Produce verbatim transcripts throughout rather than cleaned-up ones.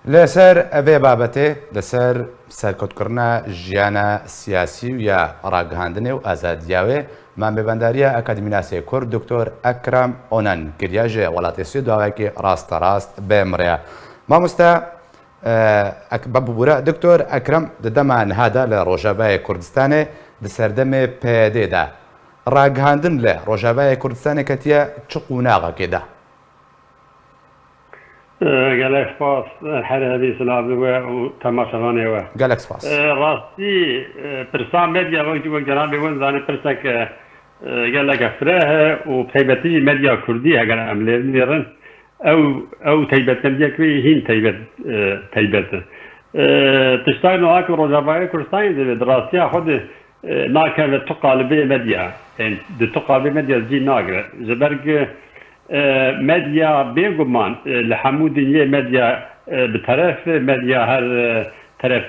Li ser vê babetê, li ser serkotkirina jiyana siyasî û ya ragihandinê û azadiya wê, me mêvendariya akademînasê Kurd Doktor Ekrem Onan kiriye, ji welatê Swêd dawayekî rasterast bê min re ye. Mamoste, e, Ek-, Bibûre, Doktor Ekrem di dema niha de li Rojavayê Kurdistanê di serdemê P Y D'ê de ragihandin li Rojavayê Kurdistanê ketiye çi qonaxekê de? Gelek spas her hevî silavê we û temaşevanê we. Gelek spas. Rastî, pirsa medya wek wek cenabê we zanî pirsek gelek fireh e û taybetî jî medya kurdî heger em lê binêrin, ew ew taybetmendiyek wê hîn taybet taybet e. Tiştak niha ku Rojavayê Kurdistanê divê di rastiya xwe de e, nakeve tu qalibê medya. Ên di tu qalibê medya cî nagire. Ji ber ku, e, medya bêguman, e, li hemû dinyê medya, e, bi teref, medya her, e, teref,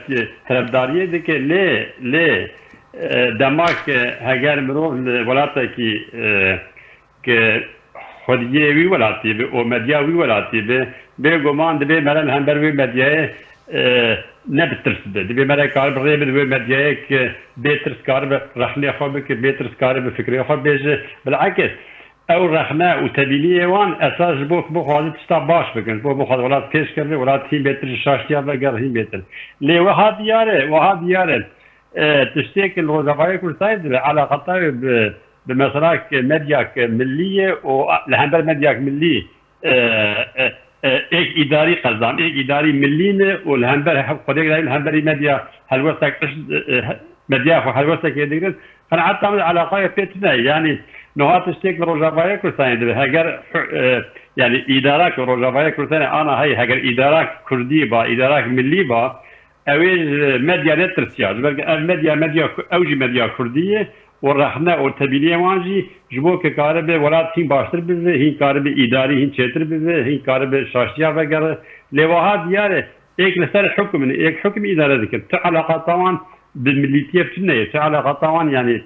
terefdariyê dike. Lê, lê, e, dema ku heger mirov li welatekî, e, ku xwediyê wî welatî bi û medya wî welatî bi, bêguman divê mere li hember wê medyayê, e, ne bi tirs bi. Divê mere karibi rê bide wê medyayê ku bê tirs karibi rexnê xwe bike, bê tirs karibi fikrê xwe bêje. Bilakis ew rexne û tebîniyê wan esas ji bo ku bixwaze tişta baş bikin, ji bo bixwaze welat pêş keve, welat hîn bêtir ji şaştiya vegere, hîn bêtir. Lê wiha diyar e, wiha diyar e. E, tiştê ku li Rojavayê Kurdistanê dibe, eleqeta wê bi, bi mesela ku medya ku millî ye û li hember medya ku millî, e, e, e, êk îdarî qezan, êk îdarî millî ne û li hember he-, xwedê girayî li hemberî medya helwestek tişt, e, e, medya xwe helwestekê digirin. Qenaeta min eleqayê pê tune ye. Yanî niha tiştê ku li Rojavayê Kurdistanê dibe, heger, e, yanî îdara ku Rojavayê Kurdistanê ana heyî, heger îdara kurdî ba, îdara millî ba, ew ê ji medya netirsiya, ji ber ku ev medya, medya ku-, ew jî medya kurdî ye û rexne û tebîniyê wan jî ji bo ku karibe welat hîn baştir bibe, hîn karibe îdarî hîn çêtir bibe, hîn karibe şaştiya vegere. Lê wiha diyar e, êk li ser hukum in, êk hukum îdare dikin. Tu eleqata wan bi millîtiyê tune ye, tu eleqata wan, yanî,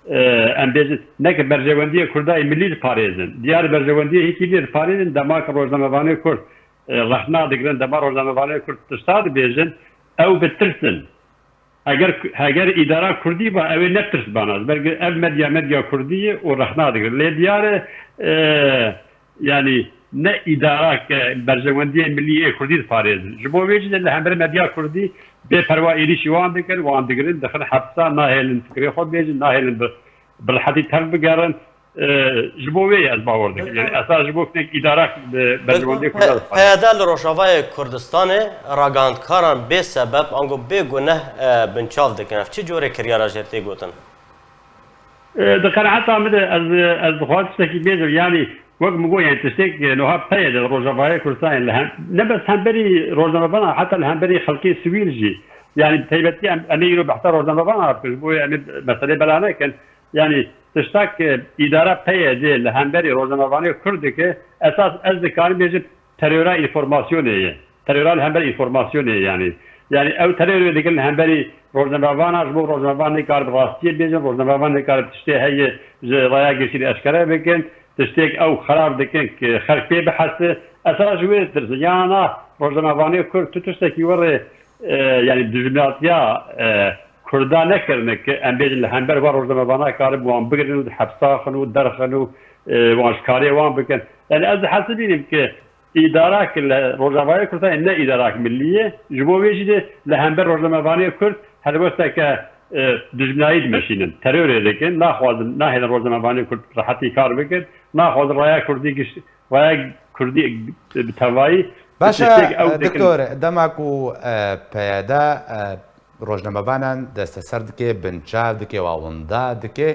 e, em bêjin, ne ku berjewendiyê Kurda yê millî diparêzin. Diyar berjewendiyê hîkî dî diparêzin, dema ku rojnamevanê Kurd, e, rexna digirin, dema rojnamevanê Kurd tişta dibêjin, ew bi tirs in. Heger, heger îdara kurdî ba, ew ê ne tirs bana. Ji ber ku ev medya, medya kurdî ye û rexna digirin. Lê diyar e, e, yanî ne îdara ke berjewendiyê millî yê kurdî diparêzin. Ji bo vê jî de li hember medya kurdî bê perwa êrîşî wan dikin, wan digirin, dixin hepsa, nahêlin fikrê xwe bêjin, nahêlin bi, bi rehetî tev bigerin. E, ji bo wê ye ez bawer dikim. Yanî esas ji bo hinek îdara bi berjewendiyê Kurda diparêzin. P Y D li Rojavayê Kurdistanê ragihandkaran bê sebeb ango bê guneh, e, binçav dikin. Ev çi corê kiryara jê tê gotin? E, di qenaeta min de ez, ez dixwazim tiştekî bêjim. Yanî wek min got, yanî tiştêk, e, niha P Y D li Rojavayê Kurdistanê li hem, ne bes hemberî rojnamevana, heta li hemberî xelkê sivîl jî. Yanî bi taybetî em, em ê îro behsa rojnamevana bikin. Ji bo em ê meselê bela nekin. Yanî tişta ku îdara P Y D li hemberî rojnamevanê Kurd dike, esas ez dikarim bêjim terora înformasyonê ye. Terora li hember înformasyonê ye yanî. Yanî ew terorê dikin li hemberî rojnamevana, ji bo rojnamevan nikaribe rastiyê bêjin, rojnamevan nikaribe tiştê heye ji raya girtî re eşkere bikin, tiştêk ew xerab dikin ku xelk pê bihese. Esas ji wê ditirsin. Yana na rojnamevanê Kurd tu tiştekî werê e, yanî dijminatiya, e, Kurda nekirine ki em bêjin li hember van rojnamevana karibin wan bigirin û di hepsa xin û derxin û, e, wan ji karê wan bikin. Yanî ez dihesibînim ki îdara ki li Rojavayê Kurdistanê ne îdarak millî ye, ji bo vê jî de li hember rojnamevanê Kurd helwesteke, e, dijminayî dimeşînin. Terorê dikin, naxwazin, nahêlin rojnamevanê Kurd rehetî kar bikin, naxwazin raya Kurdî giş-, Raya Kurdî bi tevayî Baş e, tiştek ew dikin. Doktor, dema ku, e, P Y D, e, rojnamevanan desteser dike, binçav dike, wa winda dike,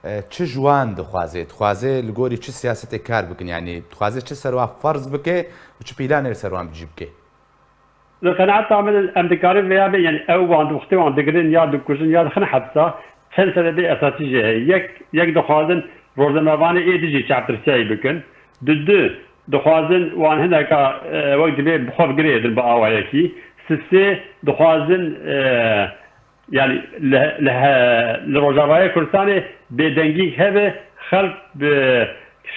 e, çi ji wan dixwaze? Dixwaze li gorî çi siyasetê kar bikin? Yanî dixwaze çi ser wan ferz bike û çi pîlanê li ser wan cî bike? Li qenaeta min em dikarin vêya bê, yanî ew wan di wextê wan digirin ya dikujin ya dixin hepsa, çend sebebê esasî jê heye. Yek, yek dixwazin rojnamevanê ê dijî çavtirsiyayî bikin. Di du, dixwazin wan hineka, e, wek dibê bi xwe bigirêdin bi awayekî. Sisê, dixwazin, e, yanî li, li, he-, li Rojavayê Kurdistanê bêdengî hebe, xelk bi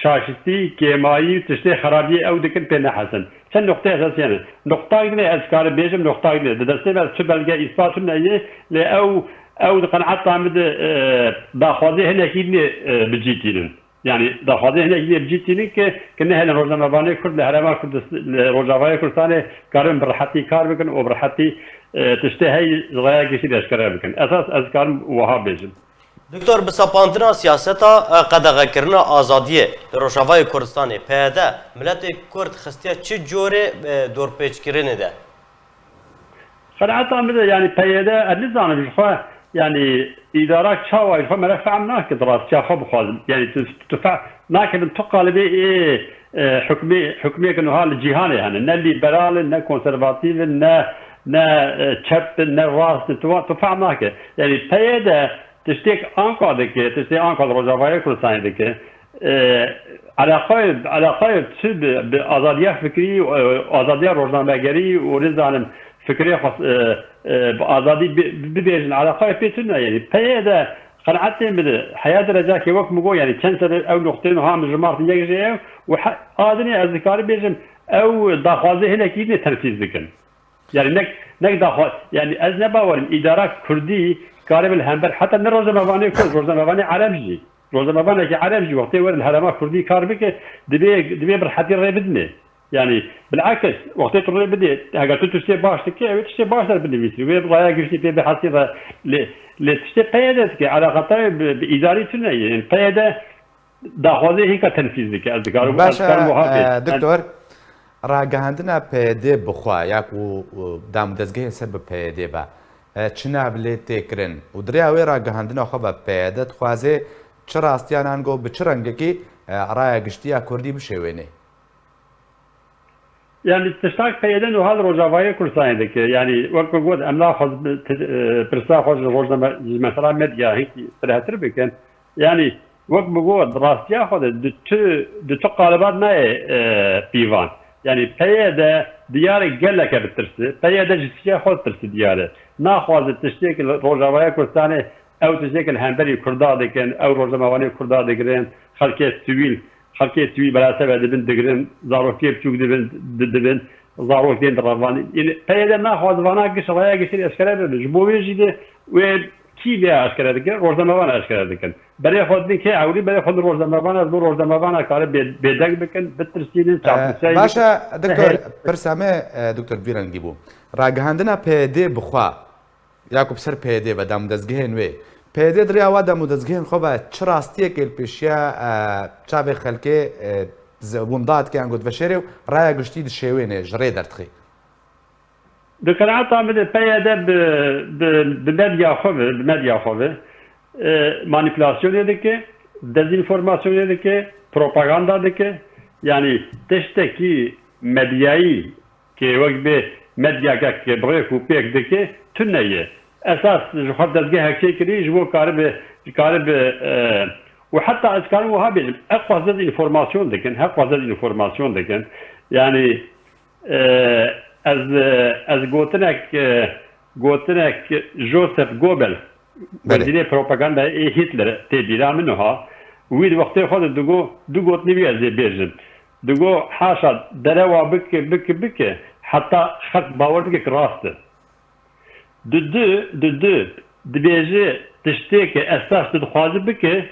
şaşitî, kêmayî û tiştê xerabiyê ew dikin pê nehesin. Çend noqteyê esasî hene. Noqtak ne ez karim bêjim, noqtak ne. Di destê me tu belge îspat tune ye, lê ew, ew di qenaeta min de, e, daxwazê hinekî ne, e, bi cî tînin. Yanî daxwazê hinekî ne bi cî tînin ke, ke nehêlin rojnamevanê Kurd li Herêma Kurdist-, li Rojavayê Kurdistanê karin bi rehetî kar bikin û bi rehetî, e, tiştê hey ji raya giştî de eşkere bikin. Esas ez karim wiha bêjim. Doktor, bi sepandina siyaseta, e, qedexekirina azadiyê li Rojavayê Kurdistanê, P Y D, miletê Kurd xistiye çi corê, e, dorpêçkirinê de? Qenaeta min de, yanî P Y D, ez nizanim ji xwe, yanî îdarak çawa ji xwe mere fehm nake, di rastiya xwe bixwazim. Yanî tu, tu fehm nake bin tu qalibê ê, e, hukmê, hukmê ke niha li cîhanê hene. Ne lîberal in, ne konservatîf in, ne, ne, e, çep in, ne rast in. Tu, tu fehm nake. Yanî P Y D tiştêk anka dike, tiştê anka li Rojavayê Kurdistanê dike. E, eleqayê, eleqayê çi bi, bi azadiya fikrî, e, azadiya rojnamegerî û nizanim fikrê xwe, e, e, bi azadî bi, bibêjin, eleqayê pê tune. Yanî P Y D qenaetê min de heya derecakê wek min got, yanî çend serê ew noqteyên ha min ji Martin yek jê ew û he-, a dinê ez dikarim bêjim ew daxwazê hinekî ne tenfîz dikin. Yani nek, nek daxwa-, yani ez ne bawerim îdara Kurdî karibe li hember, heta ne rojnamevanê Kurd, rojnamevanê Ereb jî, rojnamevanekî Ereb jî wextê were li herêma Kurdî kar bike, divê, divê bi rehetî rê bidine. Yani bilakis wextê tu rê bidê, heger tu tiştê baş dike, ew ê tiştê baş der binivîsî. Wê raya giştî pê bihesî ve lê, lê tiştê P Y D dike, eleqatayê bi, bi îdarî tune ye. Yani P Y D daxwazê hêka tenfîz dike. Ez dikarim, ez Baş e, dikarim wiha bêjim. e, doktor, ragihandina P Y D bi xwe ya ku, e, dam û dezgehê ser bi P Y D be, e, çi nav lê tê kirin û di rêya wê ragihandina xwe ve P Y D dixwaze çi rastiyan ango bi çi rengekî, e, raya giştî ya Kurdî bişêwênê? Yani tiştak P Y D niha li Rojavayê Kurdistanê dike. Yani wek min got, em naxwazin ti-, e, pirsa xwe ji rojname-, ji mesela medya hinkî firehtir bikin. Yani wek min got, rastiya xwe de di tu, di tu qalibat nayê, e, pîvan. Yani P Y D diyar e gelek e bi tirsî. P Y D ji tiştê xwe ditirsi diyar e. Naxwaze tiştê ki li Rojavayê Kurdistanê ew tiştê ki li hemberî Kurda dikin, ew rojnamevanê Kurda digirin, xelkê sivîl, xelkê sivîl berase ve dibin digirin, zarokê biçûk dibin, di-, dibin, zarok tên direvan. Yanî P Y D naxwaze vana giş, raya giştî eşkere bibin. Ji bo wê jî de wê kî vê eşkere dikin? Rojnamevan eşkere dikin. Berê xwe didin kê ewrî, berê xwe li rojnamevan, ez bo rojnamevana kare bê-, bêdeng bikin, bitirsînin, E, çarpûseyî baş e, bikin. Doktor, pirsa me, e, doktor, bi vî rengî bû. Ragihandina P Y D bi xwe, ya ku bi ser P Y D ve dam û dezgehên wê, P Y D di rêya wa dam û dezgehên xwe ve çi rastiyekê li pêşiya, e, çavê xelkê, e, ze-, winda dike yan ku diveşêrê û raya giştî dişêwêne, ji rê derdixê? Di qenaeta min de P Y D bi, bi, bi medya xwe ve, bi medya xwe ve, e, manîpulasyonê dike, dezinformasyonê dike, propaganda dike. Yanî tiştekî medyayî ke wek bê medyakek bi rêk û pêk dike, tune ye. Esas ji xwe dezgehek çêkirî ji bo karibe, karibe, e, û heta ez karim wiha bêjim, heqxwaz dezinformasyon dikin, heqxwaz dezinformasyon dikin. Yanî, e, ez, e, ez gotinek, e, gotinek Joseph Goebbels, Belê. wezîrê propagandayê ê Hitler tê bîra min wiha. Wî di wextê xwe de digo, du gotinê wî ez ê bêjim. Digo, haşa derewa bike, bike, bike, heta xelk bawer bike ki rast e. Di du, di du, dibêje tiştê ke esas tu dixwazi bike,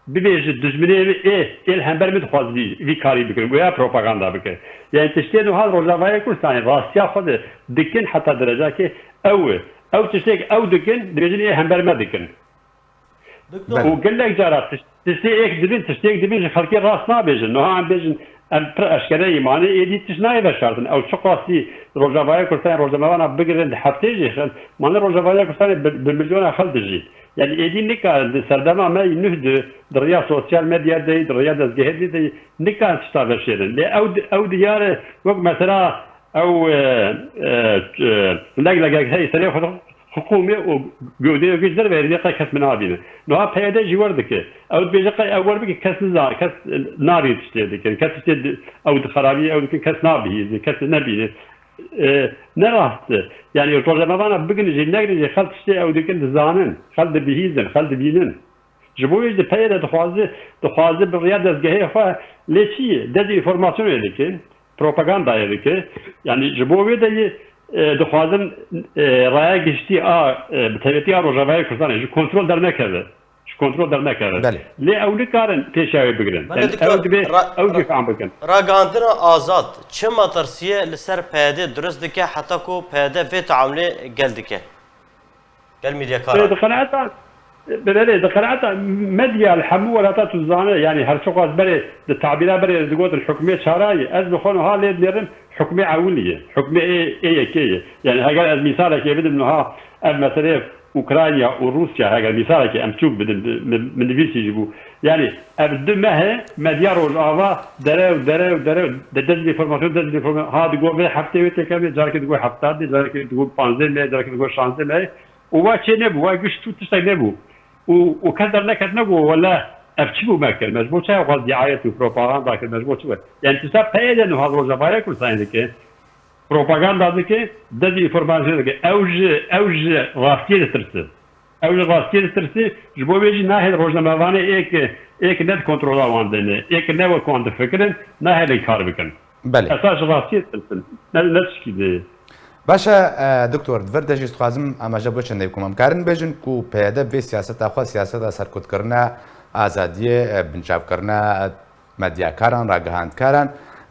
bibêje dijminê wî ê, ê li hember min dixwaze vî, vî karî bikin, goya propaganda bike. Yani tiştê niha li Rojavayê Kurdistanê rastiya xwe de dikin heta derecakê ew e. Ew tiştê ke ew dikin, dibêjin ê hember me dikin. Doktor. Û gelek cara tiş-, tiştê êk dibin, tiştêk dibin ji xelkê rast nabêjin. Niha em bêjin, em pir eşkere îmanê êdî tişt nayê veşartin. Ew çiqasî Rojavayê Kurdistanê rojnamevana bigirin di heftê jî xin. Mane Rojavayê Kurdistanê bi, bi milyona xelk dijî. Yani êdî nikarin di serdema me yî nuh di, di riya sosyal medya de, di riya dezgehê de, de nikarin tişta veşêrin. Lê ew di, ew diyar e wek mesela ew, e, e, e, leg legek hey serê xwe hiqûmê û gövdeyê wekî ji derve herî qey kes min nabîne. Niha P Y D jî wer dike. Ew dibêje qey ew wer bike kes niza-, kes nabîne tiştê dikin. Kes tiştê di-, ew di xerabiyê ew dikin kes nabihîzin, kes nebîne. E, ne rast e. Yani rojnamevana bigin jî negrin jî xelk tiştê ew dikin dizanin. Xelk dibihîzin, xelk dibînin. Ji bo wê jî P Y D dixwaze, dixwaze bi riya dezgehê xwe lê çi ye? Dezinformasyonê dike. propagandayê dike. Yanî ji bo wê de yê, e, dixwazin, e, raya giştî a, e, bi taybetî a Rojavayê Kurdistanê ji kontrol dernekeve. Ji kontrol dernekeve. Belê. Lê ew nikarin pêşiya wê bigirin. Belê, yanî diktor, ew dibê ra-, ew ra-, jî fam bikin. Ragihandina azad çi metirsiyê li ser P Y D dirust dike heta ku P Y D vê teamulê gel dike? Gel medyakaran. Di qenaeta, belê, di qenaeta medya li hemû welata tu zane, yanî her çiqas berê di tabîra berê digotin hukmê çara ye. Ez bi xwe niha lê dinêrim hukmê ewil ye. Hukmê ê, ê yekê ye. Yanî heger ez mîsalekê bidim niha ev meseleyê Ukrayna û Rûsya, heger mîsalekê em çûk bidin, min, min nivîsî ji bo. Yanî ev du meh e medya Rojava derew, derew, derew, de dezinformasyon, dezinformasyon. Ha digo vê heftê wê têkevê, carekê digo hefta dê, carekê digo panzdeh meh, carekê digo şazdeh meh. Û wa çê nebû, wa giş çû tiştek nebû. Û, û kes derneket nebû, wele ev çi bû me kir? Me ji bo çi xwest diayet û propaganda kir? Me ji bo çi west? Yani tisa P Y D niha Rojavayê Kurdistanê dike. Propaganda dike, dezinformasyon dike. Ew ji, ew ji rastiyê ditirse. Ew ji rastiyê ditirse, ji bo vê jî nahêle rojnamevanê ê ki, ê ki ne di kontrola wan de ne, ê ki ne wek wan difikirin, nahêlin kar bikin. Belê. Esas ji rastiyê ditirsin. Ne, ne tişkî dê. Baş e, e, doktor, di vir de jî dixwazim amaje bo çendê bikim. Em karin bêjin ku P Y D vê siyaseta xwe, siyaseta serkutkirina azadiyê, e, binçavkirina medyakaran, ragihandkaran,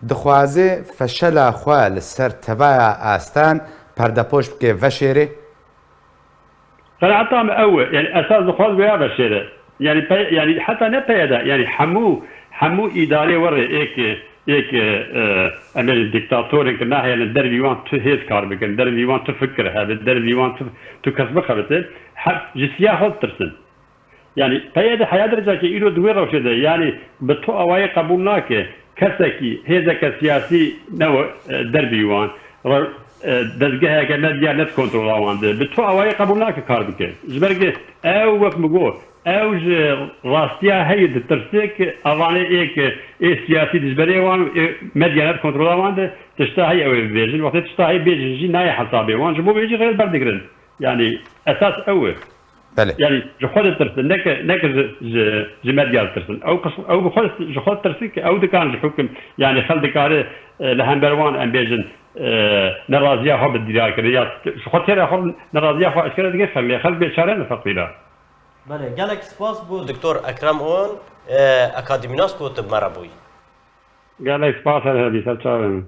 dixwaze feşela xwe li ser tevaya astan perdepoş bike, veşêrê? Qenaeta min ew e. Yani esas dixwaz wêya veşêre. Yani pe-, yani heta ne P Y D, yani hemû, hemû îdarê werê ê ki, ê ki, e, em bêjin diktatorên ki nahêlin dervî wan tu hêz kar bikin, dervî wan tu fikir hebe, dervî wan tu, tu kes bixebite, he, ji siya xwe ditirsin. Yani P Y D heya derecakê îro di wê rewşê de, yani bi tu awayê qebûl nake, kesekî, hêzeke siyasî ne, e, dervî wan, re-, e, dezgeheke medya ne di kontrola wan de, bi tu awayê qebûl nake kar bike. Ji ber ku ew, wek min got, ew ji rastiya heye ditirse ku evanê ê ki ê siyasî di ji berê wan û ê medya ne di kontrola wan de, tişta heye ew ê bibêjin. Wextê tişta heye bêjin jî nayê hesabê wan. Ji bo vê jî rê li ber digirin. Yani esas ew e. Belê. Yani ji xwe ditirsin, ne ki, ne ki ji, ji, ji medya ditirsin. Ew qis-, ew bi xwe ji xwe ditirsin ki ew dikarin ji hukm, yani xel dikare, e, li hember wan, em bêjin, e, neraziya xwe bi diyar kirin ya ji xwe têra xwe neraziya xwe eşkere dikin xelkê. Xelk bêçare ne feqîra. Belê, gelek spas bo doktor Ekrem On, e, akademînas ku tu bi me re bûyî. Gelek spas her hebî, ser çavên min.